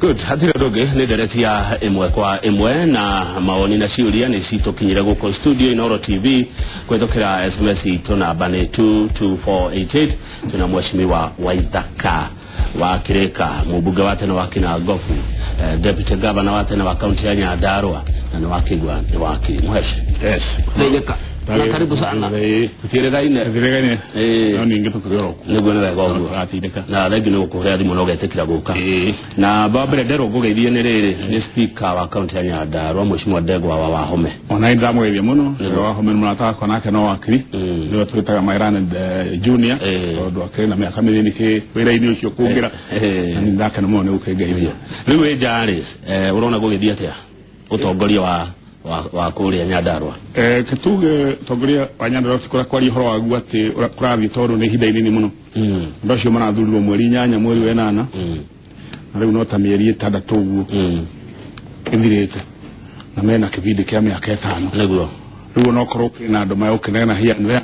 Good, hatirĩ ũndũ ũngĩ nĩ ndereti ya ĩmwe kwa ĩmwe na mawoni na ciũria nĩ citũkinyire gũkũ studio Inooro TV kũhĩtũkĩra SMS itũ namba nĩ 22488. Tuna mheshimiwa Waithaka wa Kirika, mũmbunge wa tene wa Kinangofu, deputy governor wa tene wa kaunti ya Nyandarua na nĩ wakĩigua nĩ wakiri Mũhece. Yes. Thaithĩka na karibu sana. Tũtiĩrĩgaine. Tũtiĩrĩgaine. No ningĩ tũkĩrĩ oro kuo. Nĩguo, nĩ wega ũguo. Tũratindĩka. Na thengiũ nĩ gũkũhũrĩra thimũ na ũgetĩkĩra gũka. Na wa mbere nderwo ngũgeithie nĩ rĩrĩ, nĩ speaker wa kaunti ya Nyandarua, mheshimiwa Ndegwa wa Wahome. Ona nĩ ndĩramũgeithia mũno. Wahome nĩ mũrata wakwa, nake no wakiri. Nĩwe twĩtaga my learned junior, tondũ akĩrĩ na mĩaka mĩnini kĩ wĩra-inĩ ũcio kũngĩra. Na nĩ ndakena mũno nĩ gũkĩngeithia. Rĩu wĩ nja rĩ, ũrona gũgĩthiĩ atĩa ũtongoria wa kũrĩa Nyandarua? Kĩtuge ũtongoria wa Nyandarua ti kũrĩa kwaria ũhoro waguo atĩ kũrathiĩ, tondũ nĩ ihinda inini mũno. Andũ acio marathurirwo mweri 8 mweri wa 8, na rĩu no ta mĩeri 6 ũguo ĩthirĩte, na mena kĩbindi kĩa mĩaka 5. Rĩu onokorwo kũrĩ na andũ megũkĩnegena here and there,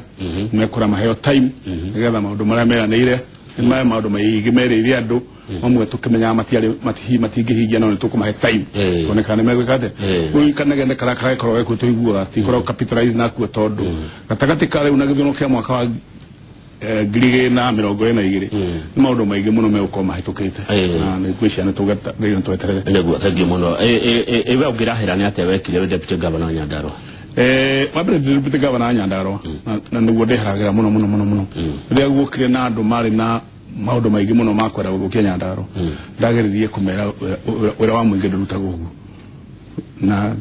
mekũra maheo time nĩgetha maũndũ marĩa meranĩire nĩ maya, maũndũ maingĩ merĩire andũ mamwe tũkĩmenyaga matiarĩ matingĩhingia, no nĩ tũkũmahe time tuone kana nĩ megwĩka atĩa. Rĩu kanegene karĩa karagĩkorwo gekuo tũiguaga tikoragwo capitalize nakuo, tondũ gatagatĩ ka rĩu na gĩthurano kĩa mwaka wa 2022 nĩ maũndũ maingĩ mũno megũkorwo mahĩtũkĩte, na nĩ ngwĩciria nĩ tweterere. Nĩguo, thengiũ mũno. We ũngĩrahĩra nĩ atĩa wekire wĩ deputy governor wa Nyandarua? Wa mbere, ndĩ deputy governor wa Nyandarua, na nĩguo ndĩharagĩra mũno mũno mũno mũno. Rĩrĩa guokire na andũ marĩ na maũndũ maingĩ mũno ma kwenda gũthũkia Nyandarua, ndageririe kũmera wĩra wa mũingĩ ndũrutagwo ũguo, na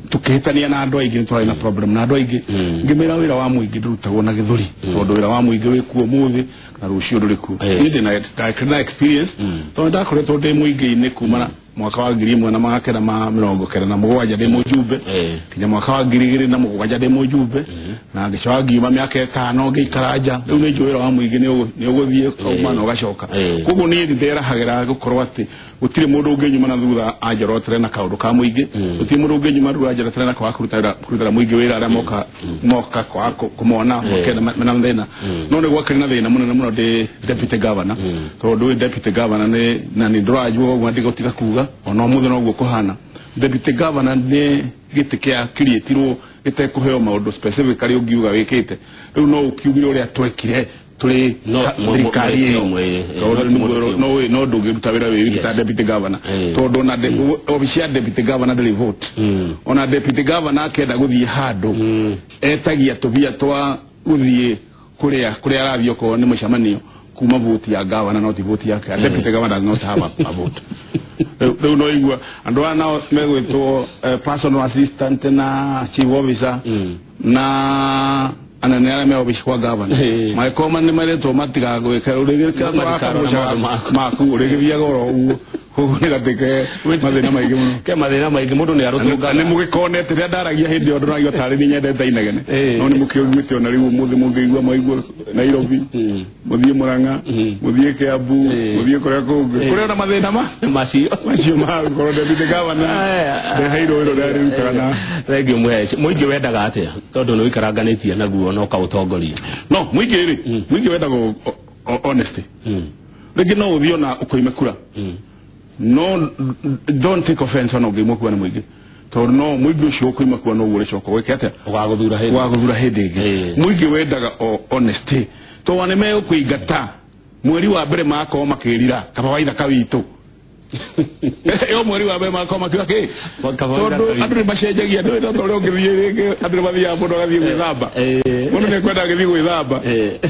tukĩhĩtania na andũ aingĩ, nĩ twarĩ na problem na andũ aingĩ. Ngĩmĩra wĩra wa mũingĩ ndũrutagwo na gĩthũri, tondũ wĩra wa mũingĩ wĩ kuo ũmũthĩ na rũciũ ndũrĩ kuo. Niĩ ndĩna ndakĩrĩ na experience, tondũ ndakoretwo ndĩ mũingĩ-inĩ kuma na mwaka wa 1997 ndĩ mũjumbe, nginya mwaka wa 2007 ndĩ mũjumbe, na ngĩcoka ngiuma mĩaka 5 ngĩikara nja. Rĩu nĩ njũĩ wĩra wa mũingĩ nĩ ũgũthiĩ ũkauma na ũgacoka. Koguo niĩ nderahagĩra gũkorwo atĩ gũtirĩ mũndũ ũngĩnyuma na thutha anjorotere na kaũndũ ka mũingĩ, gũtirĩ mũndũ ũngĩnyuma rĩu anjorotere na kwaga kũrutĩra mũingĩ wĩra arĩa moka kwaga kũmona makena mena thĩna. No nĩ gwakĩrĩ na thĩna mũnene mũno ndĩ deputy governor, tondũ wĩ deputy governor nĩ na nĩ ndũranjua ũguo ndigũtiga kuga ona ũmũthĩ noguo kũhana. Deputy governor nĩ gĩtĩ kĩa kiriĩtirwo gĩtekũheo maũndũ specifically ũngiuga wĩkĩte. Rĩu no ũkiugire ũrĩa twekire tũrĩ No, thirikari ĩyo. Tondũ no ndũngĩruta wĩra wĩ wiki ta deputy governor, tondũ ona obici ya deputy governor ndĩrĩ vote. Ona deputy governor akĩenda gũthiĩ handũ, etagia tũbia twa gũthiĩ kũrĩa arathiĩ, okorwo nĩ mũcemanio, kuma vote ya governor, no ti vote yake. A deputy governor does not have a vote. Rĩu no igua andũ aya nao megwĩtwo personal assistant na chief officer na anene arĩa me obici kwa governor, magĩkorwo nĩ marĩtwo matigagwĩke ũrĩgĩkĩra. Matikarora maũndũ maku. Maku ũrĩgĩthiaga oro ũguo. Koguo nĩ gatĩ ke mathĩna maingĩ mũno. Ke mathĩna maingĩ, mũndũ nĩ Na arũtũngaga. Nĩ mũgĩkonete rĩrĩa ndaragia hĩndĩ ĩyo ndũraigua tarĩ niĩ nyendete inegene, no nĩ mũkĩũiguĩte ona rĩu ũmũthĩ mũngĩigua mwaigua Nairobi, mũthiĩ Murang'a, mũthiĩ Kiambu, mũthiĩ kũrĩa kũngĩ kũrĩa ona mathĩna ma macio. Macio ma gũkorwo deputy governor ndeheirwo wĩra ũrĩa arĩrutaga na Thengiũ Mũheci. Mũingĩ wendaga atĩa, tondũ nĩ ũikaranganĩtie naguo na ũkaũtongoria? No mũingĩ rĩ, mũingĩ wendaga honesty. Rĩngĩ no ũthiĩ ona ũkoime kura, no don't take offense ona ũngĩimwo kura nĩ mũingĩ, tondũ no mũingĩ ũcio ũkoima kura noguo ũrĩcoka gwĩke atĩa? Ũgagũthura hĩndĩ. Wagũthura hĩndĩ ĩngĩ. Mũingĩ wendaga o honesty, tondũ nĩ megũkũingata mweri wa mbere makorwo makĩrira kaba waithaka witũ ĩyo, mweri wa mbere makorwo makiuga kĩ, Kaba tondũ waithaka. Andũ nĩ macenjagia. Ndũĩ no ta ũrĩa ũngĩthiĩ rĩngĩ, andũ nĩ mathiaga, mũndũ agathiĩ gwĩthamba, mũndũ nĩ ekwenda agĩthiĩ gwĩthamba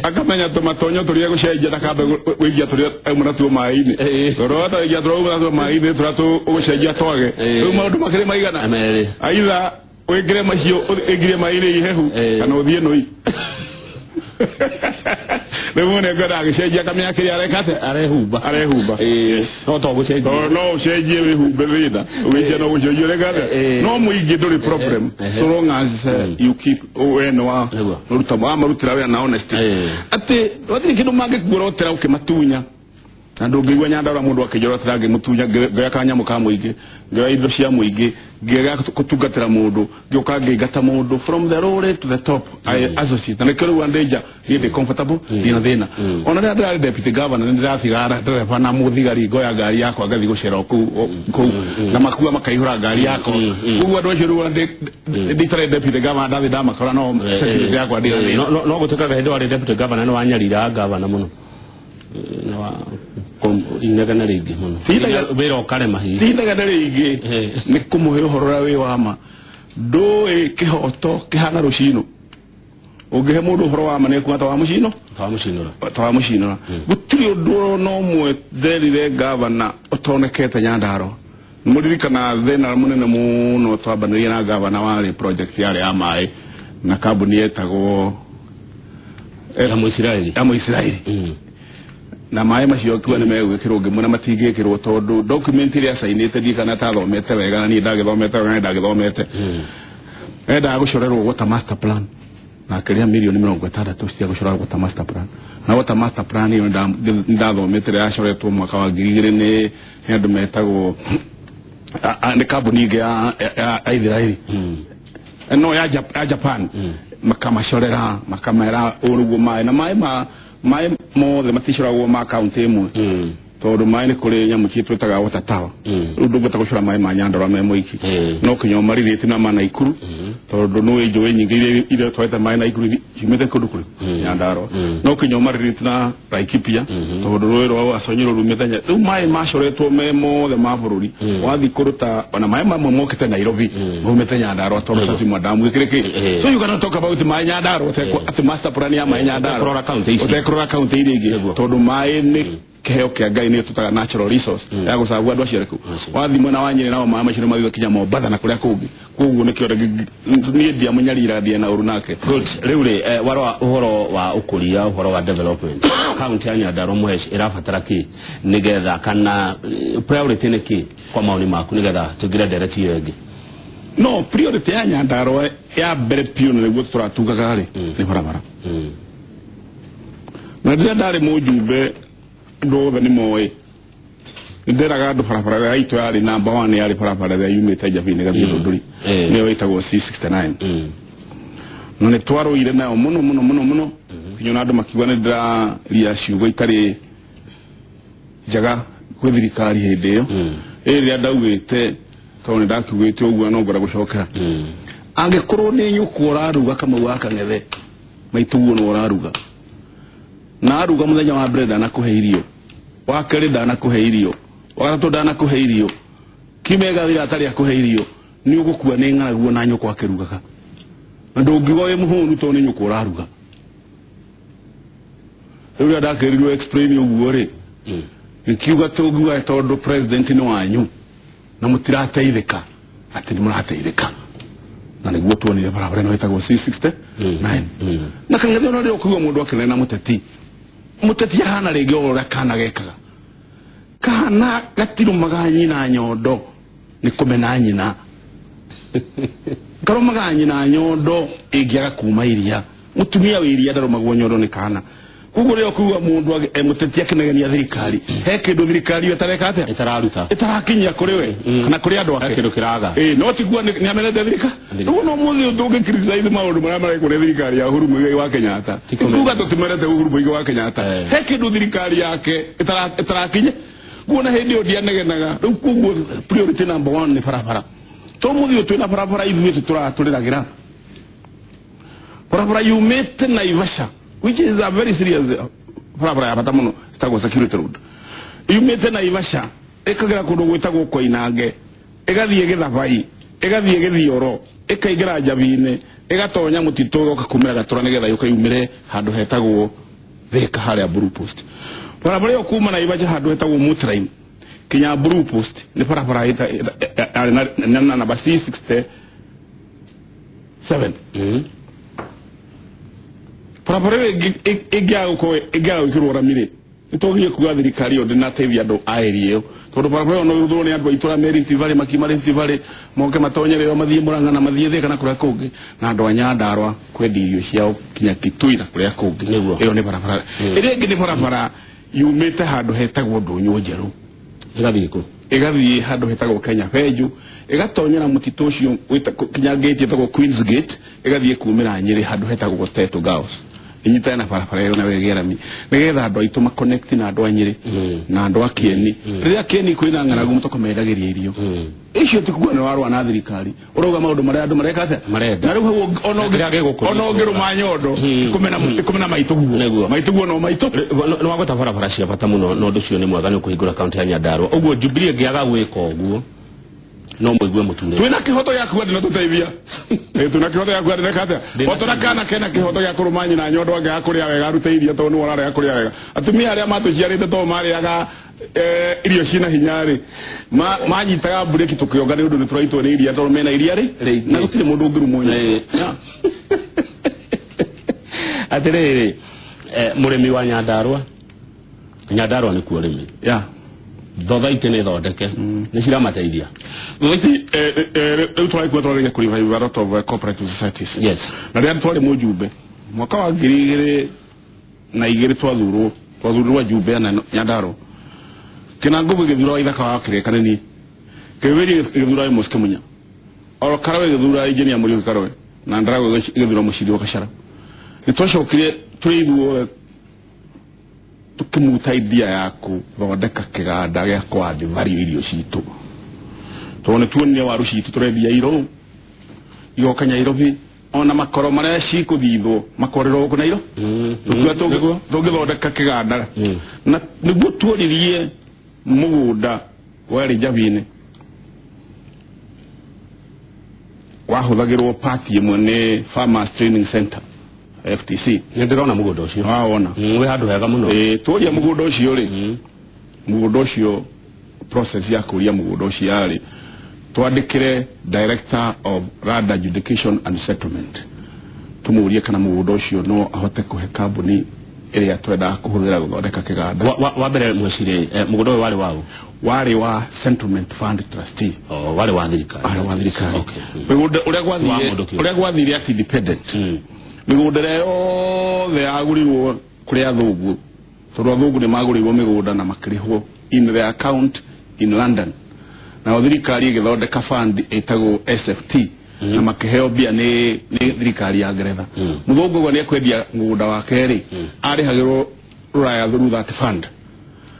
akamenya tũmatonyo tũrĩa egũcenjia ndakambe gũikia tũrĩa auma natuo maĩ-inĩ, tondũ wata waikia tũrĩa auma natuo maĩ-inĩ, tũrĩa ũgũcenjia twage. Rĩu maũndũ makĩrĩ maigana. Merĩ. Aitha wĩkĩre macio ũingire maĩ-inĩ ihehu, kana ũthiĩ nũi. Rĩu mũndũ nĩekwenda agĩcenjia akamenya kĩrĩa areka atĩa. Arehumba. Arehumba. No to gũcenjia. Tondũ no ũcenjie wĩhumbe thĩna ũgĩcia no gũcenjia ũreka atĩa. No mũingĩ ndũrĩ problem, so long as you keep we nĩ wa ruta wa marutĩra wĩra na honesty, atĩ gũtirĩ kĩndũ mangĩkuorotera ũkĩmatunya. Na ndũngĩigua Nyandarua mũndũ akĩnjora atĩra ngĩmũtunya ngĩoya kanyamũ ka mũingĩ, ngĩoya indo cia mũingĩ, ngĩaga gũtungatĩra mũndũ, ngĩũka ngĩingata mũndũ from the low to the top. I associate na nĩkĩo rĩu andĩnja niĩ ndĩ comfortable, ndina thĩna. Ona rĩrĩa ndĩrarĩ deputy governor nĩ ndĩratigara ndereba na mũthigari ngoya ngari yakwa ngathiĩ gũcera kũu na makua makaihũra ngari yakwa. Koguo andũ acio rĩu ndĩtarĩ deputy governor ndathiĩ ndamakora no security yakwa ndĩna thĩna. No gũtuĩkaga hĩndĩ warĩ deputy governor nĩ wanyariraga governor mũno na inegene rĩingĩ mũno wĩra ũkarema hihi. Ti inegene rĩingĩ, nĩ kũmũhe ũhoro ũrĩa wĩ wa ma. Ndũĩ kĩhoto kĩhana rũcinũ, ũngĩhe mũndũ ũhoro wa ma nĩ ekuga ta wa mũcinũ, ta wa mũcinũra. Gũtirĩ ũndũ ona ũmwe nderire gavana ũtonekete Nyandarua. Mũririkana thĩna mũnene mũno twambanĩrie na gavana warĩ project yarĩ ya maĩ na kambuni yetagwo ya Mũisiraeli, ya Mũisiraeli. Na maĩ macio kiuga nĩ megwĩkĩrwo ngĩmwĩra matingĩkĩrwo tondũ document ĩrĩa acainĩte ndiĩ kana atathomete wega, na niĩ ndagĩthomete wega, ndagĩthomete. Endaga gũcorerwo water master plan na akĩrĩha mirioni 60 cia gũcora water master plan. Na water master plan ĩyo nĩ ndathomete ĩrĩa yacoretwo mwaka wa 2000 nĩ andũ metagwo nĩ kambuni ĩngĩ ya Israeli, no ya Japan, makamacorera makamera ũrũguo maĩ na maĩ ma maĩ mothe maticoragwo ma kaunti ĩmwe tondũ maĩ nĩ kũrĩ nyamũ ciĩ twĩtaga water tower. Rĩu ndũngĩhota gũcora maĩ ma Nyandarua me mũingĩ, no kinya ũmarirĩtie na ma Naikuru tondũ nĩ njũĩ nyingĩ iria twarĩte maĩ Naikuru ciumĩte kũndũ kũrĩkũ Nyandarua. No kinya ũmarirĩtie na Laikipia tondũ rũĩ rwa Wasonyiro rumĩte. Rĩu maĩ macoretwo me mothe ma bũrũri wathiĩ kũruta ona maĩ mamwe mokĩte Nairobi maumĩte Nyandarua tondũ Sasima Dam gĩkĩrĩ kĩ. So you cannot talk about maĩ Nyandarua atĩ master plan ya maĩ Nyandarua ũtekũrora kaunti iria ingĩ tondũ maĩ nĩ kĩheo kĩa Ngai, nĩ tũtaga natural resource ya gũcagua andũ acio arĩkũ. Wathiĩ mwena wa Nyĩrĩ nao maĩ macio nĩ mathiĩ kinya Mombatha na kũrĩa kũngĩ. Koguo nĩkĩo niĩ ndiamũnyarira ndie na ũru nake. Good. Rĩu rĩ, warora ũhoro wa ũkũria, ũhoro wa development, kaunti ya Nyandarua Mũhesh ĩrabatara kĩ nĩgetha, kana priority nĩ kĩ kwa maoni maku nĩgetha tũingĩre ndereti ĩyo ĩngĩ? No priority ya Nyandarua ya mbere biũ na nĩguo tũratungaga rĩ nĩ barabara. Na rĩrĩa ndarĩ mũjumbe andũ othe nĩ moĩ nĩ nderaga andũ barabara ĩrĩa itũ yarĩ number 1 yarĩ barabara ĩrĩa yumĩte Njabini ĩgathiĩ Ndũndũri, nĩyo ĩtagwo C69. Na nĩ twarũire nayo mũno mũno mũno mũno kinya ona andũ makiuga nĩ ndĩraria ciugo itarĩ njega gwĩ thirikari hĩndĩ ĩyo. Ĩrĩa ndaugĩte tondũ nĩ ndakiugĩte ũguo no ngwenda gũcokera, angĩkorwo nĩ nyũkwa ũraruga Kamau wa Kang'ethe maitũguo nĩ ũraruga na aruga mũthenya wa mbere ndanakũhe irio, wa kerĩ ndanakũhe irio, wa gatatũ ndanakũhe irio, kiumia gĩgathira atarĩ akũhe irio, nĩ ũgũkua nĩ ng'aragu na nyũkwa akĩrugaga, na ndũngiuga wĩ mũhũnu tondũ nĩ nyũkwa ũraruga. Rĩu rĩrĩa ndakĩrirwo explain ũguo rĩ, gĩkiuga tũngiuga tondũ president nĩ wanyu na mũtirateithĩka atĩ nĩ mũrateithĩka, na nĩguo tuonire barabara ĩno ĩtagwo C69. Na Kang'ethe ona rĩrĩa ũkũigua mũndũ akĩnena mũteti, mũteti ahana rĩngĩ o ũrĩa kana gekaga. Kana gatirũmaga nyina nyondo nĩ kũmena nyina, karumaga nyina nyondo ĩngĩaga kuma iria. Mũtumia wĩ iria ndarũmagwo nyondo nĩ kana. Koguo rĩrĩa ũkũigua mũndũ mũteti akĩnegenia thirikari, he kĩndũ thirikari ĩyo ĩtareka atĩa, ĩtararuta, ĩtarakinyia kũrĩ we kana kũrĩ andũ ake, kĩndũ kĩraga. Ĩĩ, no tiguo nĩ amenete thirikari. Rĩu no mũthĩ ndũngĩ criticize maũndũ marĩa marekwo nĩ thirikari ya Uhuru Muigai wa Kenyatta. Tuga tũtimerete Uhuru Muigai wa Kenyatta, he kĩndũ thirikari yake ĩtarakinya kuona hĩndĩ ĩyo ndianegenaga. Rĩu koguo priority number 1 nĩ barabara. To mũthĩ ũyũ twĩna barabara ithuĩ tũratũrĩragĩra barabara yumĩte Naivasha, which is a very serious barabara ya bata mũno ĩtagwo security road, yumĩte Naivasha ĩkagera kũndũ gwĩtagwo Koinange, ĩgathiĩ Gĩthabai, ĩgathiĩ Gĩthioro, ĩkaingĩra Njabinĩ, ĩgatonya mũtitũ, ĩgoka kumĩra Gatũra nĩgetha yũke yumĩre handũ hetagwo Thika harĩa Blue Post. Barabara ĩyo kuma Naivasha handũ hetagwo Mutrain kinya Blue Post nĩ barabara yarĩ na namba C67. Barabara ĩyo ĩngĩaga gũkorwo ĩngĩaga gwĩkĩrwo rami rĩ, nĩtũgiye kuga thirikari ĩyo ndĩnateithia andũ a area ĩyo, tondũ barabara ĩyo no ĩhũthĩrwo nĩ andũ a itũra me Rift Valley, makiuma Rift Valley moke matonyere ĩyo mathiĩ Murang'a na mathiĩ Thika na kũrĩa kũngĩ, na andũ a Nyandarua kwendia irio ciao kinya Kitui na kũrĩa kũngĩ. Ĩyo nĩ barabara. Ĩrĩa ĩngĩ nĩ barabara Yumĩte handũ hetagwo Ndũnyũ Njerũ. Ĩgathiĩ kũ? Ĩgathiĩ handũ hetagwo Kenya Benju, ĩgatonyera mũtitũ ũcio kinya gate ĩtagwo Queen's Gate, ĩgathiĩ kumĩra Nyĩrĩ handũ hetagwo Tetu Girls. Inyitane na barabara ĩyo na wĩgĩrami nĩgetha andũ aitũ maconnect na andũ a Nyĩrĩ na andũ a Kieni. Rĩrĩa Kieni kwĩna ng'aragu mũtũkamendagĩria irio. Icio ti kuga nĩ warũa na thirikari, ũrauga maũndũ marĩa andũ mareka atĩa? Marenda. Na rĩu hau ona ũngĩrũma nyondo ikũmena maitũguo. Maitũguo no maitũ. Nĩ wagweta barabara cia bata mũno na ũndũ ũcio nĩ mwega nĩ kũhingũra kaunti ya Nyandarua. Ũguo Jubilee ĩngĩaga gwĩka ũguo no mũigue mũture. Twĩna kĩhoto gĩa kuga ndĩna tũteithia. Twĩna kĩhoto gĩa kuga ndĩreka atĩa? O tũrĩa kana kena kĩhoto gĩa kũrũma nyina nyondo angĩaga kũrĩa wega arute irio tondũ nĩwe ũrarega kũrĩa wega. Atumia arĩa matũciarĩte tondũ marĩaga irio ciĩna hinya rĩ, manyitaga mburĩki tũkĩonga nĩ ũndũ nĩ tũraitwo nĩ iria tondũ mena iria rĩ, na gũtirĩ mũndũ ũngĩrumwo nyondo. Atĩrĩrĩ, mũrĩmi wa Nyandarua, Nyandarua nĩkuo ũrĩmi. Thothaitĩ nĩ thondeke, nĩ ciramateithia. Thothaitĩ rĩu tũragĩkua tũrarĩkia kũ revive a lot of cooperative societies. Yes. Na rĩrĩa twarĩ mũjumbe mwaka wa 2002 twathurirwo ajumbe ana Nyandarua. Kĩnangũbũ gĩthura wa Ithaka wa Kĩrĩka nĩ niĩ. Kĩwĩri gĩthura Amos Kĩmunya. Oro Karawe gĩthura Engineer Mũriũki Karowe na Ndaragwe gĩthura Mũciri wa Gacara. Nĩ twacokire twĩ ithuothe tũkĩmuta idea ya kũthondeka kĩganda gĩa kũ-add value irio citũ. Tondũ nĩ tuonire waru citũ tũrendia Irũrũ, igoka Nyairobi, ona makoro marĩa cikũthithwo makorerwo gũkũ Nairobi. Tũkiuga tũngĩthondeka kĩganda. Na nĩguo tuoririe mũgũnda warĩ Njabini wahũthagĩrwo part ĩmwe nĩ Farmers Training Center FTC. Nĩ ndĩrona mũgũnda ũcio. Wawona. Wĩ handũ hega mũno. Tuoria mũgũnda ũcio rĩ, mũgũnda ũcio process ya kũria mũgũnda ũcio yarĩ twandĩkĩre Director of Land Adjudication and Settlement tũmũrie kana mũgũnda ũcio no ahote kũhe kambuni ĩrĩa twendaga kũhũthĩra gũthondeka kĩganda. Wa mbere mwecire mũgũnda ũyũ warĩ waũ? Warĩ wa Settlement Fund Trustee. Oh, warĩ wa thirikari. Warĩ wa thirikari. Mĩgũnda ũrĩa gwathire at independent. Mĩgũnda ĩrĩa yothe yagũrirwo kũrĩ athũngũ, tondũ athũngũ nĩ magũrĩirwo mĩgũnda na makĩrĩhwo in their account in London. Nao thirikari ĩgĩthondeka fund ĩtagwo SFT na makĩheo mbia nĩ thirikari ya Ngeretha. Mũthũngũ ũguo nĩ ekwendia mũgũnda wake rĩ, arĩhagĩrwo rũraya through that fund.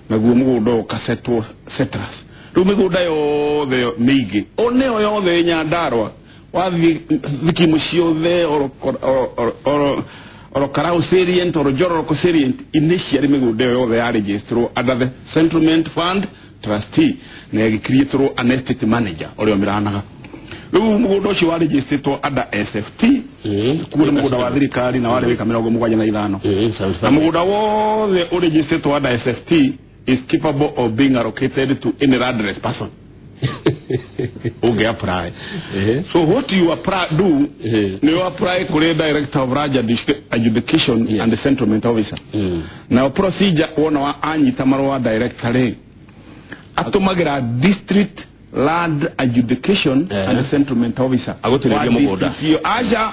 Naguo mũgũnda ũkasetwo settlers. Rĩu mĩgũnda yothe mĩingĩ, o nĩyo yothe Nyandarua, wathiĩ thikimu ciothe oro Karau salient oro Njoroko salient, initially mĩgũnda ĩyo yothe yaregisterwo under the Settlement Fund Trustee na ĩgĩcreatwo an estate manager ũrĩa ũmĩranaga. Rĩu mũgũnda ũcio waregisterwo under SFT, kuo nĩ mũgũnda wa thirikari na warĩ wĩka 75. Na mũgũnda wothe ũregisterwo under SFT is capable of being allocated to any landless person. Ũngĩ apply. So what you apply do, you apply kũrĩ Director of Land Adjudication and Settlement Officer. Now procedure wona wa anyita marũa director rĩ, atũmagĩra District Land Adjudication and Settlement Officer. Agũtĩrĩrie mũgũnda. Aca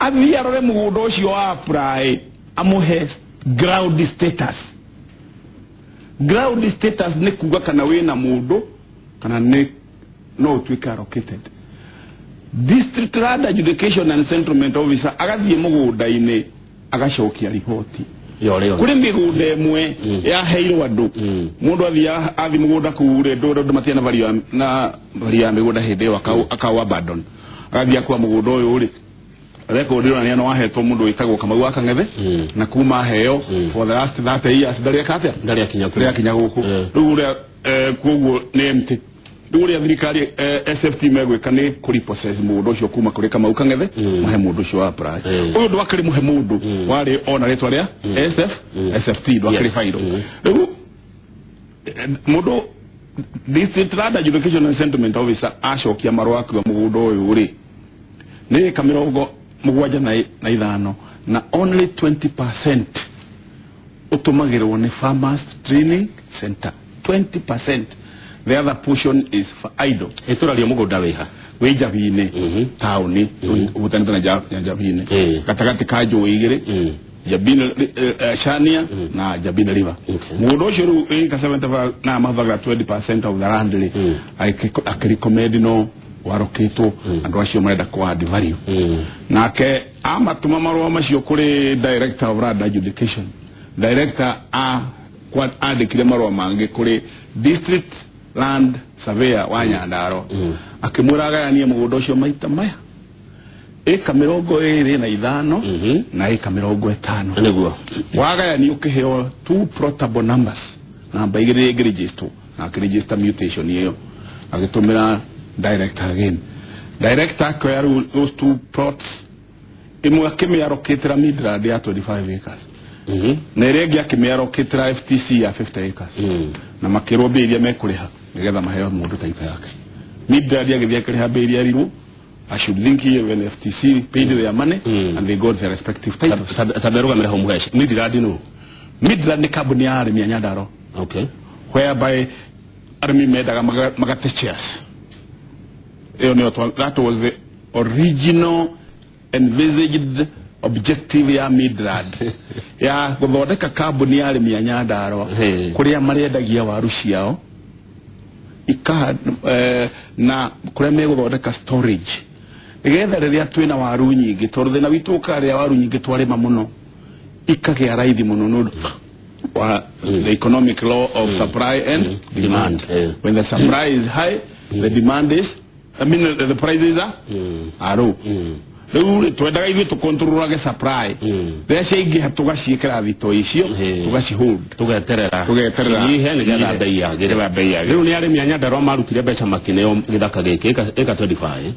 athiĩ arore mũgũnda ũcio wa apply, amũhe ground status. Ground status nĩ kuga kana wĩna mũndũ kana nĩ no ũtuĩke allocated. District Land Adjudication and Settlement Officer agathiĩ mũgũnda-inĩ agacokia riboti. Kũrĩ mĩgũnda ĩmwe yaheirwo andũ, mũndũ athiĩ mũgũnda kũu rĩ, andũ matiana value na value ya mĩgũnda hĩndĩ ĩyo akau abandon. Agathiĩ akua mũgũnda ũyũ rĩ, record ĩronania no wahetwo mũndũ wĩtagwo Kamau wa Kang'ethe, na kuma aheo for the last 30 years ndarĩ eka atĩa? Ndarĩ akinya kũu. Ndarĩ akinya gũkũ. Rĩu ũrĩa koguo nĩ empty. Rĩu ũrĩa thirikari SFT megwĩka nĩ kũ-repossess mũgũnda ũcio kuma kũrĩ Kamau Kang'ethe, mahe mũndũ ũcio wa apply. Ũyũ ndwakĩrĩ mũhe mũndũ, warĩ ona rĩtwa rĩa SFT ndwakĩrĩ fairo. Rĩu mũndũ District Land Adjudication and Settlement Officer acokia marũa akiuga mũgũnda ũyũ rĩ nĩ ĩka 75 na only 20% ũtũmagĩrwo nĩ Farmers Training Center. 20%. The other portion is for idle. Ĩtũraria mũgũnda wĩha? Wĩ Njabini, taũni, ũhutanĩte na Njabini. Gatagatĩ ka njũĩ igĩrĩ. Njabini Chania na Njabini River. Mũgũnda ũcio rĩu ĩka 75 na mahũthagĩra 20% of the land rĩ, akĩrecommend no warokĩtwo andũ acio marenda kũ add value. Nake amatũma marũa macio kũrĩ director of land adjudication. Director andĩkire marũa mangĩ kũrĩ district land surveyor wa Nyandarua, akĩmwĩra agayanie mũgũnda ũcio maita maya, ĩka 25 na ĩka 50. Nĩguo wagayani ũkĩheo 2 portable numbers, namba igĩrĩ ĩngĩregister, na akĩregister mutation ĩyo agĩtũmĩra director again. Director akĩoya rĩu those 2 plots, ĩmwe akĩmĩarokĩtĩra Midland ya 25 acres, na ĩrĩa ĩngĩ akĩmĩarokĩtĩra FTC ya 50 acres, na makĩrwo mbia iria mekũrĩha nĩgetha maheo mũndũ taito yake. Midland agĩthiĩ akĩrĩha mbia iria erirwo. I should think even FTC paid their money and they got their respective titles. Taberuga hau Muhesh. Midland no. Midland nĩ kambuni ya arĩmi a Nyandarua. Okay. Whereby arĩmi mendaga magate shares. Ĩyo nĩyo, that was the original envisaged objective ya Midland ya gũthondeka kambuni ya arĩmi a Nyandarua kũrĩa marendagia waru ciao na kũrĩa megũthondeka storage nĩgetha rĩrĩa twĩna waru nyingĩ, tondũ thĩna witũ ũkaga rĩrĩa waru nyingĩ twarĩma mũno ikagĩa raithi mũno nĩ ũndũ wa the economic law of supply and demand. When the supply is high, the demand is, I mean the prices are low. Rĩu twendaga ithuĩ tũkontrolage supply, rĩrĩa ciaingĩha tũgaciĩkĩra thito icio, tũgacihold, tũgeterera cinyihe nĩgetha bei yagĩre. Rĩu nĩ arĩmi a Nyandarua marutire mbeca makĩneo gĩthaka gĩkĩ ĩka 25.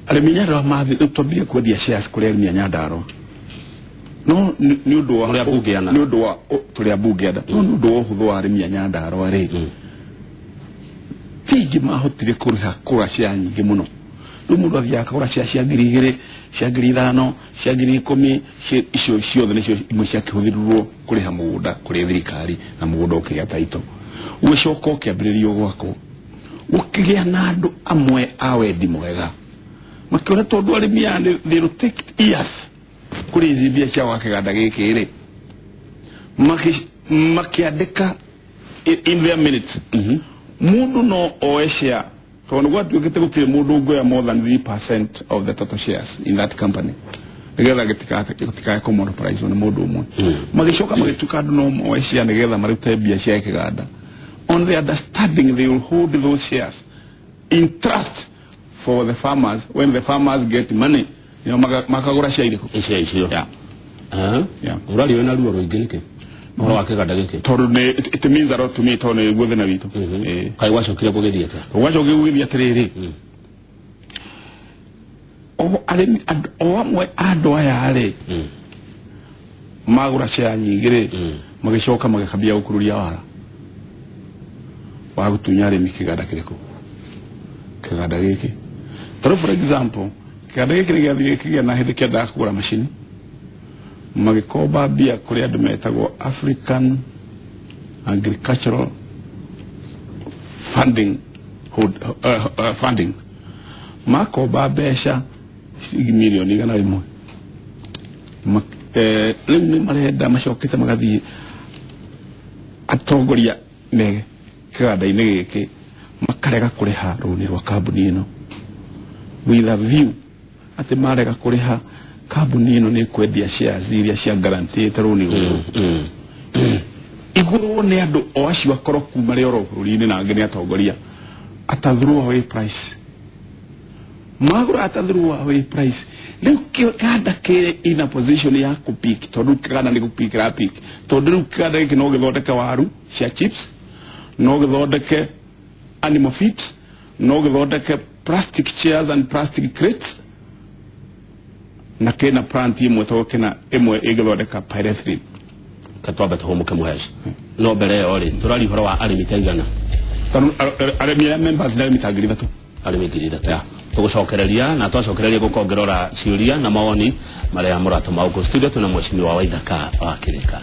Arĩmi a Nyandarua mathiĩ rĩu twambire kwendia shares kũrĩ arĩmi a Nyandarua, no nĩ ũndũ wa nĩ ũndũ wa tũrĩ ambunge anda, no nĩ ũndũ wa ũhũthũ wa arĩmi a Nyandarua rĩ, ti aingĩ mahotire kũrĩha kũgũra share nyingĩ mũno. Rĩu mũndũ athiaga akagũra share cia 2,000, cia 5,000, cia 10,000, icio ciothe nĩcio imwe ciakĩhũthĩrirwo kũrĩha mũgũnda kũrĩ thirikari na mũgũnda ũkĩgĩa title. Ũgĩcoka ũkĩambĩrĩrio gwakwo, gũkĩgĩa na andũ amwe a wendi mwega makĩona tondũ arĩmi aya they will take years kũrĩ ici mbia cia gwaka kĩganda gĩkĩ rĩ, makĩandĩka in their minutes mũndũ no oe share, tondũ gwatuĩkĩte gũtirĩ mũndũ ũngĩoya more than 3% of the total shares in that company nĩgetha gĩtikae kũ-monopolize nĩ mũndũ ũmwe. Magĩcoka magĩtuĩka andũ no moe share nĩgetha marute mbia cia kĩganda, on the understanding they will hold those shares in trust for the farmers. When the farmers get money, makagũra share irĩkũ? Icio icio. Ũraria wĩna ruo rũingĩ nĩkĩ ũhoro wa kĩganda gĩkĩ? Tondũ it means a lot to me, tondũ nĩguo thĩna witũ. Kaĩ gwacokire gũgĩthiĩ atĩa? Gwacokire gũgĩthiĩ atĩrĩrĩ, arĩmi o amwe andũ aya rĩ magũra share nyingĩ rĩ, magĩcoka magĩkambia gũkururia wara wa gũtunya arĩmi kĩganda kĩrĩkũ? Kĩganda gĩkĩ. Tondũ for example, kĩganda gĩkĩ nĩgĩathiĩ gĩkĩgĩa na hĩndĩ kĩendaga kũgũra macini, magĩkomba mbia kũrĩ andũ metagwo African Agricultural Funding, funding. Makomba mbeca milioni 100. Rĩu nĩ marenda macokete magathiĩ atongoria me kĩganda-inĩ gĩkĩ makarega kũrĩha rũni rwa kambuni ĩno with a view atĩ marega kũrĩha kambuni ĩno nĩ kwendia shares iria cia guaranteed rũni rũrũ. Igũrwo nĩ andũ o acio akoroku marĩ oro bũrũri-inĩ na angĩ nĩ atongoria at a throwaway price. Magũra at a throwaway price. Rĩu kĩganda kĩrĩ in a position ya kũpick, tondũ kĩganda nĩ gũpick kĩrapick, tondũ rĩu kĩganda gĩkĩ no gĩthondeke waru cia chips, no gĩthondeke animal feeds, no gĩthondeke plastic chairs and plastic crates, na kĩna plant ĩmwe tondũ kĩna ĩmwe ĩngĩthondeka pyrethrin. Katwambe tũhũmũke Muhesh. No mbere ĩyo rĩ, tũraria ũhoro wa arĩmi ta igana. Arĩmi arĩa members nĩ arĩmi ta 3,000. Arĩmi 3,000. Tũgũcokereria na twacokereria gũkongerora ciũria na mawoni marĩa mũratũma gũkũ studio. Tuna mheshimiwa Waithaka wa Kĩrĩka.